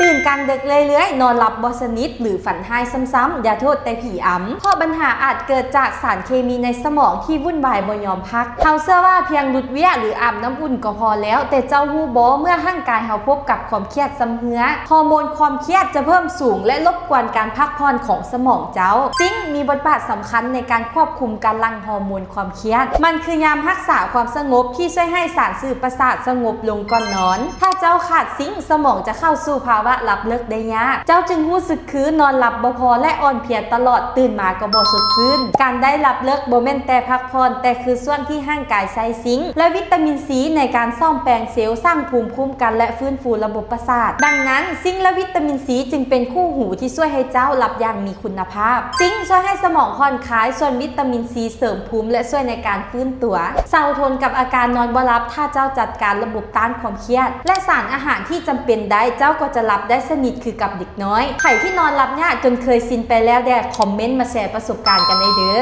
ຕື່ນກາງເດິກເລື້ອຍໆ, ນອນຫຼັບບໍ່ສະໜິດ ຫຼື ຝັນຮ້າຍຊ້ຳໆ, ຢ່າໂທດແຕ່ຜີອຳ, ເພາະບັນຫາອາດເກີດຈາກສານເຄມີໃນສະໝອງທີ່ວຸ່ນວາຍບໍ່ຍອມພັກ. ເຮົາເຊື່ອວ່າພຽງຫຼຸດວຽກ ຫຼື ອາບນ້ຳອຸ່ນກໍພໍແລ້ວ, ແຕ່ເຈົ້າຮູ້ບໍ່, ເມື່ອຮ່າງກາຍເຮົາພົບກັບຄວາມຄຽດຊຳເຮື້ອ, ຮໍໂມນຄວາມຄຽດຈະເພີ່ມສູງ ແລະ ລົບກວນການພັກຜ່ອນຂອງສະໝອງເຈົ້າ. ຊິງມີບົດບາດສຳຄັນໃນການຄວບຄຸມການຫຼັ່ງຮໍໂມນຄວາມຄຽດ. ມັນຄືຍາມຮັກສາຄວາມສະຫງົບທີ່ຊ່ວຍໃຫ້ສານສື່ປະສາດສະຫງົບລົງກ່ອນນອນ. ຖ້າເຈົ້າຂາດຊິງ, ສະໝອງຈະເຂົ້າສູ່ພາວະຫຼັບເລິກໄດ້ຍາກ. ເຈົ້າຈຶ່ງຮູ້ສຶກຄືນອນຫຼັບບໍ່ພໍ ແລະ ອ່ອນເພຍຕະຫຼອດ, ຕື່ນມາກໍບໍ່ສົດຊື່ນ. ການໄດ້ຫຼັບເລິກບໍ່ແມ່ນແຕ່ພັກຜ່ອນ, ແຕ່ຄືຊ່ວງທີ່ຮ່າງກາຍໃຊ້ຊິງ ແລະ ວິຕາມິນຊີໃນການສ້ອມແປງເຊວ, ສ້າງພູມຄຸ້ມກັນ ແລະ ຟື້ນຟູລະບົບປະສາດ. ດັ່ງນັ້ນ, ຊິງ ແລະ ວິຕາມິນຊີຈຶ່ງເປັນຄູ່ຫູທີ່ຊ່ວຍໃຫ້ເຈົ້າຫຼັບຢ່າງມີຄຸນນະພາບ. ຊິງຊ່ວຍໃຫ້ສະໝອງຜ່ອນຄາຍ, ສ່ວນວິຕາມິນຊີເສີມພູມ ແລະ ຊ່ວຍໃນການຟື້ນຕົວ. ເຊົາທົນກັບອາການນອນບໍ່ຫຼັບ, ຖ້າເຈົ້າຈັດການລະບົບຕ້ານຄວາມຄຽດ ແລະ ສານອາຫານທີ່ຈຳເປັນໄດ້, ເຈົ້າກໍຈະຫຼັບໄດ້ສະໜິດຄືກັບເດັກນ້ອຍ. ໃຜທີ່ນອນຫຼັບຍາກຈົນເຄີຍຊິນໄປແລ້ວແດ່, ຄອມເມັນມາແຊປະສົບການກັນໄດ້ເດີ້.